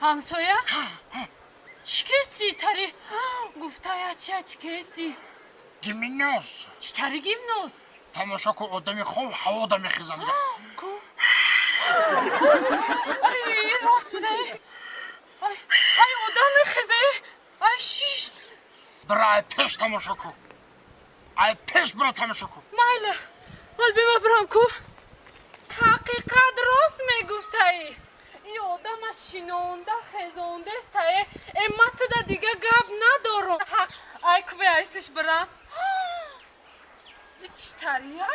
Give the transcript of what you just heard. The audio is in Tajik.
Ҳамсоя, чӣ кести тари гуфтая, чия, чӣ кести? Гимноз. Чӣ тари гимноз? Тамошо кун, одами хов ҳавода мехеза. Ку, ай, рост буда. Ай, ай, одам мехезе, ай, шишт. Бира, ай пеш тамошо кун, ай пеш бира, тамошо кун. Майла, ҳол бима, бирам ку. Ҳақиқат, рост мегуфтаӣ, и одама шинонда хезондестае. Э, матуда дига гап надорум. Ай, кубе, айсиш бирам. И чӣ тария?